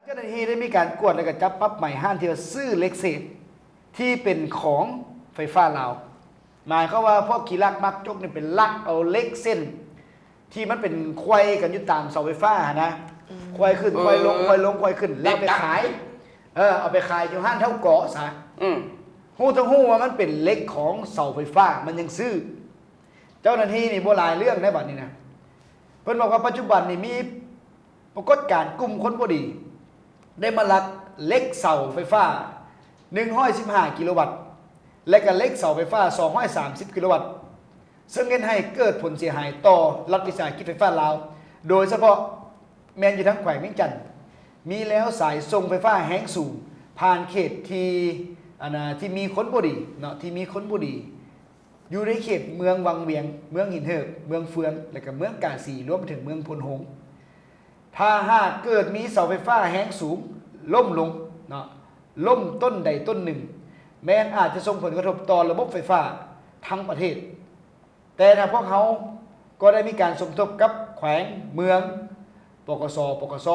ເຈົ້າໜ້າທີ່ໄດ້ມີການກວດ ແລະ ກໍຈັບປັບໃໝຮ້ານທີ່ວ່າຊື້ເຫຼັກເສດທີ່ເປັນຂອງໄຟຟ້າລາວ. ໝາຍຄວາມວ່າພວກຂີ້ລັກມັກຈົກນີ້ໄປລັກເອົາເຫຼັກເສັ້ນທີ່ມັນເປັນໄຂວ້ກັນຢູ່ຕາມເສົາໄຟຟ້າຫັ້ນນະ ອືມ ໄຂວ້ຂຶ້ນ ເອີ ໄຂວ້ລົງ ໄຂວ້ລົງ ໄຂວ້ຂຶ້ນ ແລ້ວໄປຂາຍ ເອີ ເອົາໄປຂາຍຢູ່ຮ້ານເຖົ້າກໍຊະ. ອືມ ຮູ້ທັງຮູ້ວ່າມັນເປັນເຫຼັກຂອງເສົາໄຟຟ້າ ມັນຍັງຊື້. ເຈົ້າໜ້າທີ່ນີ້ບໍ່ຫຼາຍເລື່ອງໃດບັດນີ້ນະ. ເພິ່ນບອກວ່າປັດຈຸບັນນີ້ມີປາກົດການກຸ່ມຄົນບໍ່ດີ ໄດ້ມາລັກເຫຼັກເສົາໄຟຟ້າໜຶ່ງຮ້ອຍສິບຫ້າກິໂລວັດ ແລະ ກະເຫຼັກເສົາໄຟຟ້າສອງຮ້ອຍສາມສິບກິໂລວັດ ເຊິ່ງເຮັດໃຫ້ເກີດຜົນເສຍຫາຍຕໍ່ລັດວິສາຫະກິດໄຟຟ້າລາວ ໂດຍສະເພາະແມ່ນຢູ່ທາງແຂວງວຽງຈັນ ມີແລວສາຍສົ່ງໄຟຟ້າແຮງສູງຜ່ານເຂດທີ່ ອັນນາ ທີ່ມີຄົນບໍ່ດີເນາະ ທີ່ມີຄົນບໍ່ດີ ຢູ່ໃນເຂດເມືອງວັງວຽງ, ເມືອງຫີນເຫີກ, ເມືອງເຟືອງ ແລະ ກະເມືອງກາສີ ລວມໄປເຖິງເມືອງໂພນໂຮງ. ຖ້າຫາກເກີດມີເສົາໄຟຟ້າແຮງສູງລົ້ມລົງເນາະ, ລົ້ມຕົ້ນໃດຕົ້ນໜຶ່ງ ແມ່ນອາດຈະສົ່ງຜົນກະທົບຕໍ່ລະບົບໄຟຟ້າທັງປະເທດ. ແຕ່ທາງພວກເຮົາກໍໄດ້ມີການສົມທົບກັບແຂວງ, ເມືອງ, ປກສ, ປກສ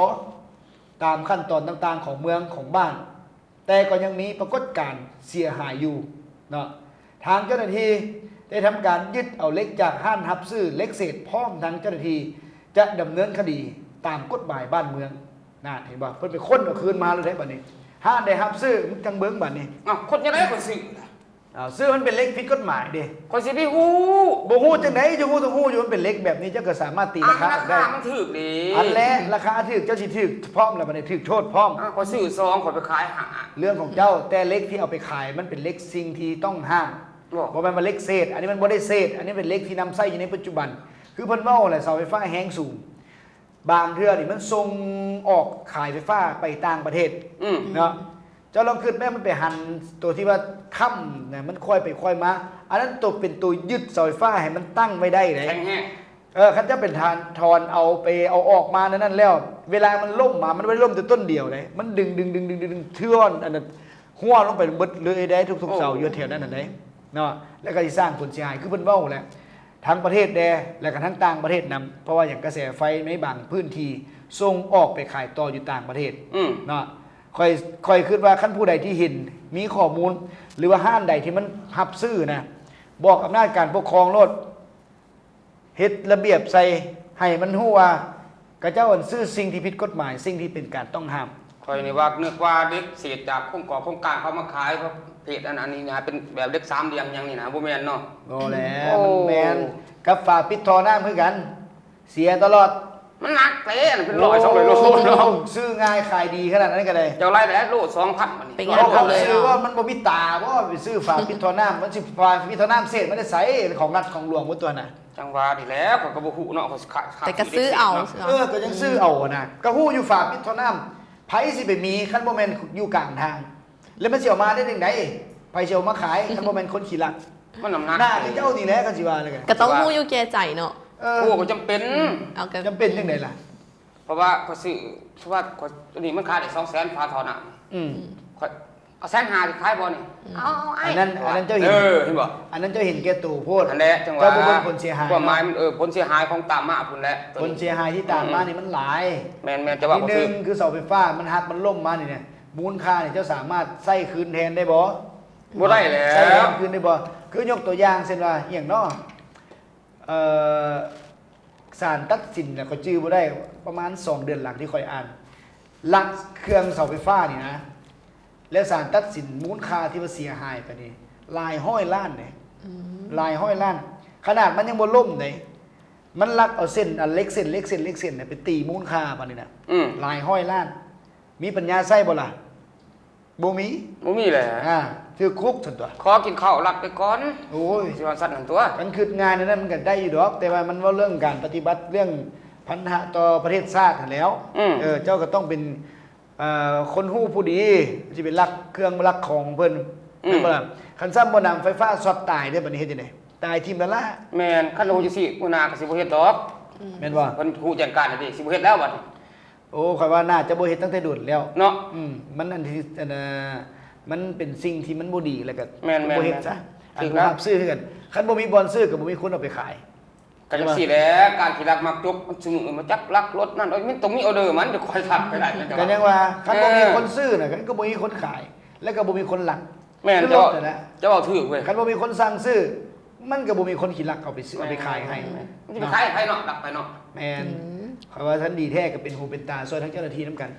ຕາມຂັ້ນຕອນຕ່າງໆຂອງເມືອງ, ຂອງບ້ານ. ແຕ່ກໍຍັງມີປາກົດການເສຍຫາຍຢູ່ເນາະ. ທາງເຈົ້າໜ້າທີ່ໄດ້ທຳການຍຶດເອົາເຫຼັກຈາກຮ້ານຮັບຊື້ເຫຼັກເສດ ພ້ອມທັງເຈົ້າໜ້າທີ່ຈະດຳເນີນຄະດີຕາມກົດໝາຍບ້ານເມືອງ. ນັ້ນ ເຫັນບໍ່? ເພິ່ນໄປຄົ້ນເອົາຄືນມາແລ້ວເດ້ບັດນີ້. ຮ້ານໃດຮັບຊື້ ຈັ່ງເບິ່ງບັດນີ້. ເອົ້າ ຄົ້ນຈັ່ງໃດຂ້ອຍຊື້ລະ? ເອົ້າ ຊື້ມັນເປັນເຫຼັກຜິດກົດໝາຍເດ້. ຂ້ອຍຊິໄປຮູ້? ບໍ່ຮູ້ຈັ່ງໃດ? ຈະຮູ້ຕ້ອງຮູ້ຢູ່ ມັນເປັນເຫຼັກແບບນີ້ ເຈົ້າກໍສາມາດຕີລາຄາອອກໄດ້. ລາຄາມັນຖືກເດ້. ອັນແຫຼະ ລາຄາຖືກ ເຈົ້າຊິຖືກພ້ອມລະບັດນີ້ ຖືກໂທດພ້ອມ. ເອົ້າ ຂ້ອຍຊື້ສອງ ຂ້ອຍໄປຂາຍຫ້າ. ເລື່ອງຂອງເຈົ້າ ແຕ່ເຫຼັກທີ່ເອົາໄປຂາຍມັນເປັນເຫຼັກສິ່ງທີ່ຕ້ອງຫ້າມ. ບໍ່ ບໍ່ແມ່ນວ່າເຫຼັກເສດ, ອັນນີ້ມັນບໍ່ໄດ້ເສດ, ອັນນີ້ເປັນເຫຼັກທີ່ນຳໃຊ້ຢູ່ໃນປັດຈຸບັນ. ຄືເພິ່ນເວົ້າແຫຼະ ເສົາໄຟຟ້າແຮງສູງ ບາງເທື່ອນີ້ມັນສົ່ງອອກຂາຍໄຟຟ້າໄປຕ່າງປະເທດ ອືມ ເນາະ. ເຈົ້າລອງຄິດແມ້ ມັນໄປຫັນໂຕທີ່ວ່າຄ້ຳນະ ມັນຄວາຍໄປຄວາຍມາ, ອັນນັ້ນໂຕເປັນໂຕຍຶດເສົາໄຟຟ້າໃຫ້ມັນຕັ້ງໄວ້ໄດ້ເດ້. ແຂງແຮງ. ເອີ ຄັນເຈົ້າໄປຖອນ ຖອນເອົາ ໄປເອົາອອກມານັ້ນແລ້ວ ເວລາມັນລົ້ມມາ ມັນບໍ່ໄດ້ລົ້ມແຕ່ຕົ້ນດຽວເດ້, ມັນດຶງໆໆໆໆ ເທືອນ ອັນນັ້ນ ຮົ່ວລົງໄປເບິດເລີຍເດ້ ທຸກໆເສົາຢູ່ແຖວນັ້ນຫັ້ນເດ້ເນາະ. ແລ້ວກໍຊິສ້າງຜົນເສຍຫາຍ ຄືເພິ່ນເວົ້າແຫຼະ ທັງປະເທດແດ່ ແລ້ວກໍທັງຕ່າງປະເທດນຳ. ເພາະວ່າຫຍັງ? ກະແສໄຟໃນບາງພື້ນທີ່ສົ່ງອອກໄປຂາຍຕໍ່ຢູ່ຕ່າງປະເທດ ອືມ ເນາະ. ຂ້ອຍ ຂ້ອຍຄິດວ່າ ຄັນຜູ້ໃດທີ່ເຫັນ ມີຂໍ້ມູນ ຫຼືວ່າຮ້ານໃດທີ່ມັນຮັບຊື້ນະ ບອກອຳນາດການປົກຄອງໂລດ. ເຮັດລະບຽບໃສ່ ໃຫ້ມັນຮູ້ວ່າ ຂະເຈົ້າອັນຊື້ສິ່ງທີ່ຜິດກົດໝາຍ ສິ່ງທີ່ເປັນການຕ້ອງຫ້າມ. ຂ້ອຍນີ້ວ່າ ນຶກວ່າເຫຼັກເສດຈາກໂຄງກອບໂຄງການເຂົາມາຂາຍ ເພາະເພດອັນ ອັນນີ້ນະ ເປັນແບບເຫຼັກສາມຫຼ່ຽມຫຍັງນີ້ນະ ບໍ່ແມ່ນເນາະ? ບໍ່ແຫຼະ. ໂອ້ ມັນແມ່ນກັບຝາປິດທໍ່ນ້ຳຄືກັນ ເສຍຕະຫຼອດ. ມັນໜັກເດ້ ອັນນັ້ນເປັນຮ້ອຍສອງຮ້ອຍໂລເນາະ. ໂອ້ ຊື້ງ່າຍຂາຍດີຂະໜາດນັ້ນກໍໄດ້. ເຈົ້າໄລ່ແຫຼະ ໂລສອງພັນບາດນີ້. ເອົາຄວາມຊື່ວ່າມັນບໍ່ມີຕາບໍ່ ໄປຊື້ຝາປິດທໍ່ນ້ຳ ມັນຊິຝາປິດທໍ່ນ້ຳເສດມາແຕ່ໃສ? ຂອງລັດຂອງຫຼວງບໍ່ຕົວະນະ. ຈັ່ງວ່ານີ້ແຫຼະ ຂ້ອຍກໍບໍ່ຮູ້ເນາະ ຂ້ອຍຊິຂາຍ ແຕ່ກໍຊື້ເອົາເນາະ. ເອີ ກໍຍັງຊື້ເອົານະ ກໍຮູ້ຢູ່ຝາປິດທໍ່ນ້ຳ ໃຜຊິໄປມີ ຄັນບໍ່ແມ່ນຢູ່ກາງທາງ ແລ້ວມັນຊິເອົາມາໄດ້ຈັ່ງໃດ? ໃຜຊິເອົາມາຂາຍ ຄັນບໍ່ແມ່ນຄົນຂີ້ລັກ? ມັນນ້ຳໜັກ ໜ້າເຈົ້ານີ້ແຫຼະ ຄັນຊິວ່າແລ້ວກໍ ກໍຕ້ອງຮູ້ຢູ່ແກ່ໃຈເນາະ. ເອີ ໂອ້ ກໍຈຳເປັນ. ເອົາ ກໍຈຳເປັນຈັ່ງໃດລະ? ເພາະວ່າຂ້ອຍຊື້ ຄືວ່າຂ້ອຍ ອັນນີ້ມັນຂາຍໄດ້ສອງແສນ ຝາທໍ່ນ້ຳ. ອືມ ຂ້ອຍ ເອົາແສນຫ້າ ຊິຂາຍບໍ່ນີ້? ອືມ ເອົາ ເອົາອ້າຍ ອັນນັ້ນ ອັນນັ້ນເຈົ້າເຫັນ ເອີ ເຫັນບໍ່? ອັນນັ້ນເຈົ້າເຫັນແກ່ໂຕໂພດ. ຫັ້ນແຫຼະ ຈັ່ງວ່າ ເຈົ້າບໍ່ເບິ່ງຜົນເສຍຫາຍ ຄວາມໝາຍມັນ ເອີ ຜົນເສຍຫາຍຂອງຕາມມາພຸ້ນແຫຼະ ຜົນເສຍຫາຍທີ່ຕາມມານີ້ມັນຫຼາຍ. ອືມ ແມ່ນໆ ເຈົ້າວ່າບໍ່ຖືກ. ທີໜຶ່ງຄືເສົາໄຟຟ້າມັນຫັກ ມັນລົ້ມມານີ້ນະ ມູນຄ່ານີ້ເຈົ້າສາມາດໃຊ້ຄືນແທນໄດ້ບໍ່? ບໍ່ໄດ້ແລ້ວ ໃຊ້ຄືນໄດ້ບໍ່? ຄືຍົກຕົວຢ່າງເຊັ່ນວ່າ ອີ່ຫຍັງເນາະ ເອີ ສານຕັດສິນ ແລ້ວຂ້ອຍຈື່ບໍ່ໄດ້ ປະມານສອງເດືອນຫຼັງທີ່ຂ້ອຍອ່ານ ລັກເຄື່ອງເສົາໄຟຟ້ານີ້ນະ ແລ້ວສານຕັດສິນມູນຄ່າທີ່ວ່າເສຍຫາຍໄປນີ້ຫຼາຍຮ້ອຍລ້ານເດ້. ອືມ ຫຼາຍຮ້ອຍລ້ານ ຂະໜາດມັນຍັງບໍ່ລົ້ມເດ້ ມັນລັກເອົາເສັ້ນ ອັນເຫຼັກເສັ້ນ ເຫຼັກເສັ້ນ ເຫຼັກເສັ້ນໄປຕີມູນຄ່າປານນີ້ນະ. ອືມ ຫຼາຍຮ້ອຍລ້ານ ມີປັນຍາໃຊ້ບໍ່ລະ? ບໍ່ມີ ບໍ່ມີແຫຼະ. ອ່າ ຖືກຄຸກຊັ້ນຕົວະ. ຂໍກິນເຂົ້າລັດໄປກ່ອນ. ໂອ້ຍ ຊິວ່າຊັ້ນຫັ້ນຕົວະ. ຄັນຄິດງ່າຍແນວນັ້ນມັນກໍໄດ້ຢູ່ດອກ ແຕ່ວ່າມັນເວົ້າເລື່ອງການປະຕິບັດ ເລື່ອງພັນທະຕໍ່ປະເທດຊາດຫັ້ນແຫຼ້ວ. ອືມ ເອີ ເຈົ້າກໍຕ້ອງເປັນ ເອີ ຄົນຮູ້ຜູ້ດີ ຊິໄປລັກເຄື່ອງລັກຂອງເພິ່ນ. ອືມ ແມ່ນບໍ່ລະ? ຄັນຊ້ຳບໍ່ນຳໄຟຟ້າຊັອດຕາຍເດ້ ບັດນີ້ເຮັດຈັ່ງໃດ? ຕາຍຖິ້ມລະລະ. ແມ່ນ ຄັນຮູ້ຈັ່ງຊີ້ ຫົວໜ້າກໍຊິບໍ່ເຮັດດອກ. ອືມ ແມ່ນບໍ່? ເພິ່ນຮູ້ແຈ້ງການແລ້ວຕິ ຊິບໍ່ເຮັດແລ້ວບັດນີ້. ໂອ້ ຂ້ອຍວ່າໜ້າຈະບໍ່ເຮັດຕັ້ງແຕ່ດົນແລ້ວເນາະ. ອືມ ມັນອັນທີ່ ອັນ ເອີ ມັນເປັນສິ່ງທີ່ມັນບໍ່ດີ ແລ້ວກໍ ແມ່ນໆໆ ບໍ່ເຮັດຊະ. ອັນຜູ້ຮັບຊື້ຄືກັນ ຄັນບໍ່ມີບ່ອນຊື້ກໍບໍ່ມີຄົນເອົາໄປຂາຍ. ກໍຈັ່ງຊີ້ແຫຼະ ການທີ່ລັກມັກຈົກ ມັນຊຸມື້ມາຈັບລັກລົດນັ້ນ ເອີຍ ມັນຕ້ອງມີອໍເດີມັນ ຈະຄ່ອຍທັກໄປໄດ້ ກໍຍັງວ່າ ຄັນບໍ່ມີຄົນຊື້ນະ ກໍບໍ່ມີຄົນຂາຍ ແລ້ວກໍບໍ່ມີຄົນລັກ ແມ່ນ ເຈົ້າ ເຈົ້າເວົ້າຖືກເວີຍ ຄັນບໍ່ມີຄົນສັ່ງຊື້ ມັນກໍບໍ່ມີຄົນຂີ້ລັກເອົາໄປຊື້ ເອົາໄປຂາຍໃຫ້ ມັນຊິໄປຂາຍໃຫ້ເນາະ ລັກໄປເນາະ ແມ່ນ ຂ້ອຍວ່າຄັນດີແທ້ກໍເປັນຫູເປັນຕາຊ່ວຍທາງເຈົ້າໜ້າທີ່ນຳກັນ